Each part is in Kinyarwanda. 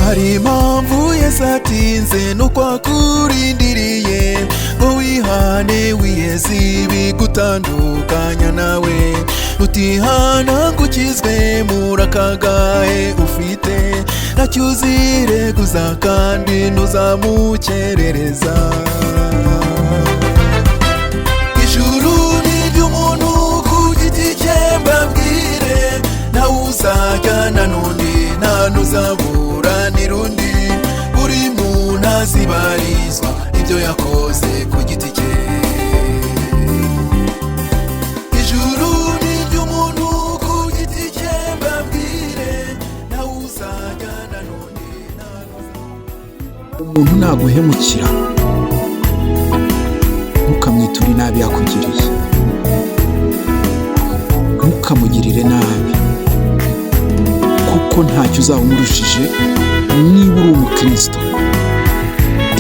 Hari impamvu Yesu atinze nuko akurindiriye ngo wihane, wiyeze ibigutandukanya nawe. Utihana ngo ukizwe muri akagahe ufite, ntacyo uzireguza kandi ntuzamukerereza. Ijuru ni iry'umuntu ku giti cye, mbabwire, nawe uzajyana n'undi, nta n'uzaburanira undi. Buri muntu azibarizwa ibyo yakoze ku giti cye. Ijuru ni iry'umuntu ku giti cye, mbabwire, nawe uzajyana n'undi, nta n'uzaburanira. Umuntu naguhemukira, ntukamwiture inabi yakugiriye, ntukamugirire nabi, kuko ntacyo uzaba umurushije niba uri umukristo.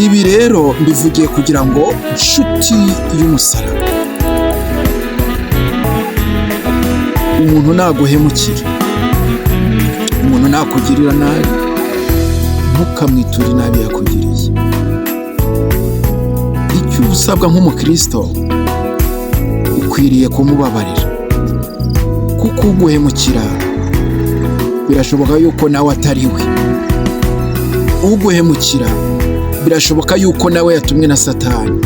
Ibi rero mbivugiye kugira ngo, nshuti y'umusaraba, umuntu naguhemukira, umuntu nakugirira nabi, ntukamwiture inabi yakugiriye. Icyo usabwa nk'umukristo, ukwiriye kumubabarira, kuko uguhemukira birashoboka yuko nawe atari we. Uguhemukira birashoboka yuko nawe yatumwe na Satani.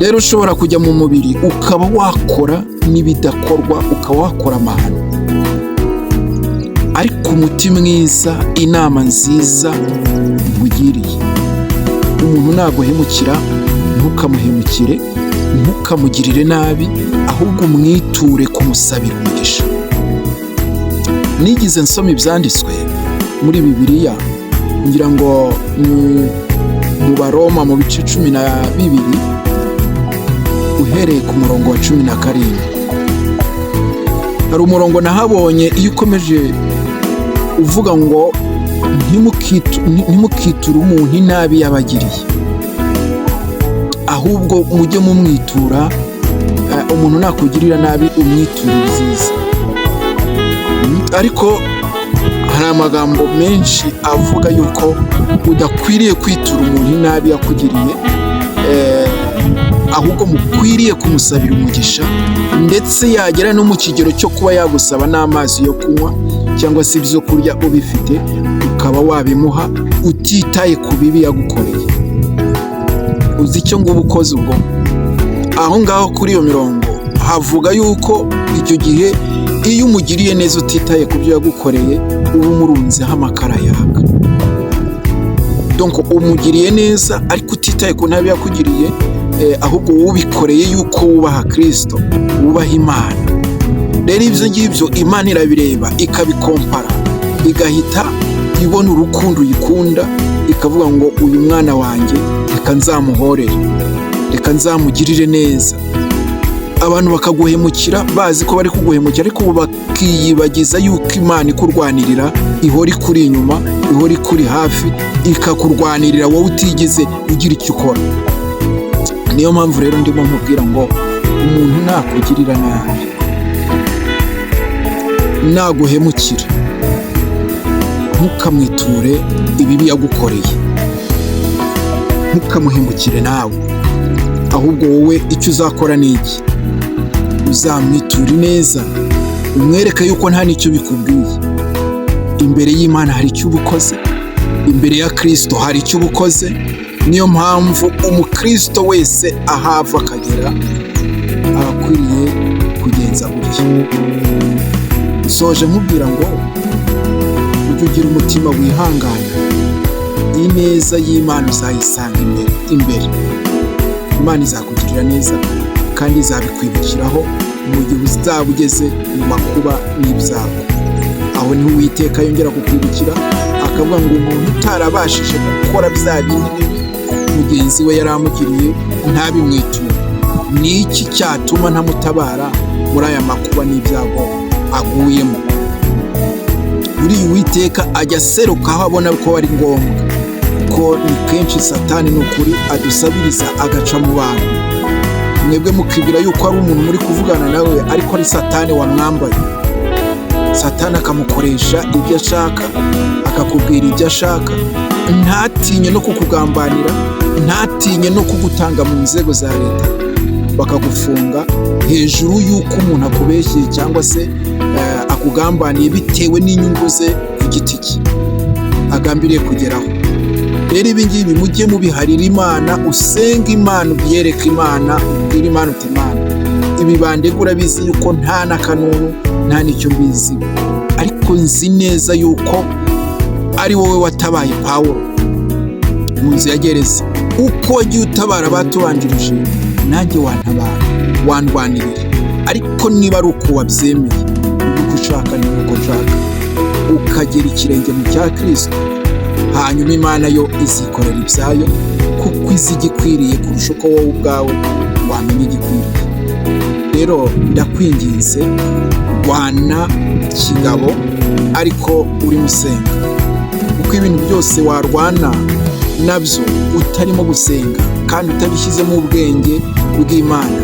Rero ushobora kujya mu mubiri ukaba wakora n'ibidakorwa, ukaba wakora amahano, ariko umuti mwiza, inama nziza nkugiriye, umuntu naguhemukira ntukamuhemukire, ntukamugirire nabi, ahubwo umwiture kumusabira umugisha. Nigeze nsoma ibyanditswe muri Bibiliya, ngira ngo ni mu Baroma mu bice 12, uhereye ku murongo wa 17. Hari umurongo nahabonye, iyo ukomeje uvuga ngo ntimukiture umuntu inabi yabagiriye, ahubwo mujye mumwitura. Umuntu nakugirira nabi umwiture ibyiza. Ariko hari amagambo menshi avuga yuko udakwiriye kwitura umuntu inabi yakugiriye, ahubwo mukwiriye kumusabira umugisha, ndetse yagera no mu kigero cyo kuba yagusaba n'amazi yo kunywa cyangwa se ibyo kurya ubifite, ukaba wabimuha utitaye ku bibi yagukoreye. Uzi icyo ngubu ukoze? Ubwo aho ngaho kuri iyo mirongo havuga yuko icyo gihe iyo umugiriye neza utitaye ku byo yagukoreye, uba umurunzeho amakara yaka. Donc umugiriye neza ariko utitaye ku nabi yakugiriye, ahubwo wowe ubikoreye yuko wubaha Kirisito, wubaha Imana. Rero ibyo ngibyo Imana irabireba, ikabikompara, igahita ibona urukundo uyikunda, ikavuga ngo uyu mwana wanjye reka nzamuhorere, reka nzamugirire neza. Abantu bakaguhemukira bazi ko bari kuguhemukira, ariko ubu bakiyibagiza yuko Imana ikurwanirira, ihora ikuri inyuma, ihora ikuri hafi, ikakurwanirira wowe utigeze ugira icyo ukora. Niyo mpamvu rero ndimo nkubwira ngo umuntu nakugirira nabi, naguhemukira, ntukamwiture ibibi yagukoreye, ntukamuhemukire nawe, ahubwo wowe icyo uzakora ni iki? Uzamwiture neza, umwereke yuko nta n'icyo bikubwiye. Imbere y'Imana hari icyo uba ukoze, imbere ya Kirisito hari icyo uba ukoze. Niyo mpamvu umukristo wese ahava akagera aba akwiriye kugenza gutya. Soje nkubwira ngo ujye ugira umutima wihangana, ineza y'Imana uzayisanga imbere imbere. Imana izakugirira neza kandi izabikwibukiraho mu gihe uzaba ugeze mu makuba n'ibyago. Aho niho Uwiteka yongera kukwibukira, akavuga ngo umuntu utarabashije gukora bya bindi bibi mugenzi we yari amugiriye ntabimwiture, ni iki cyatuma ntamutabara muri aya makuba n'ibyago aguyemo? Buriya Uwiteka ajya aseruka aho abona ko ari ngombwa, kuko ni kenshi Satani ni ukuri adusabiriza agaca mu bantu, mwebwe mukibwira yuko ari umuntu muri kuvugana nawe, ariko ari Satani wamwambaye. Satani akamukoresha ibyo ashaka, akamukoresha ibyo adashaka. Akakubwira ibyo ashaka, ntatinye no kukugambanira, ntatinye no kugutanga mu nzego za leta bakagufunga, hejuru y'uko umuntu akubeshyeye cyangwa se akugambaniye bitewe n'inyungu ze ku giti cye agambiriye kugeraho. Rero ibi ngibi mujye mubiharira Imana, usenge Imana, ubyereke Imana, ubwire Imana uti: "Imana, ibi bandega urabizi yuko nta n'akanunu, nta n'icyo mbizi, ariko nzi neza yuko ari wowe watabaye Pawulo mu nzu ya gereza. Uko wagiye utabara abatubanjirije, nanjye wantabara, wandwanirira. Ariko niba ari uko wabyemeye, uko ushaka ni uko nshaka," ukagera ikirenge mu cya Kirisito. Hanyuma Imana yo izikorera ibyayo, kuko izi igikwiriye kurusha uko wowe ubwawe wamenya igikwiriye. Rero ndakwinginze, rwana kigabo ariko urimo usenga, kuko ibintu byose warwana nabyo utarimo gusenga kandi utabishyizemo ubwenge bw'Imana,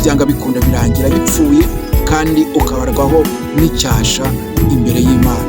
byanga bikunda birangira bipfuye, kandi ukabarwaho n'icyasha imbere y'Imana.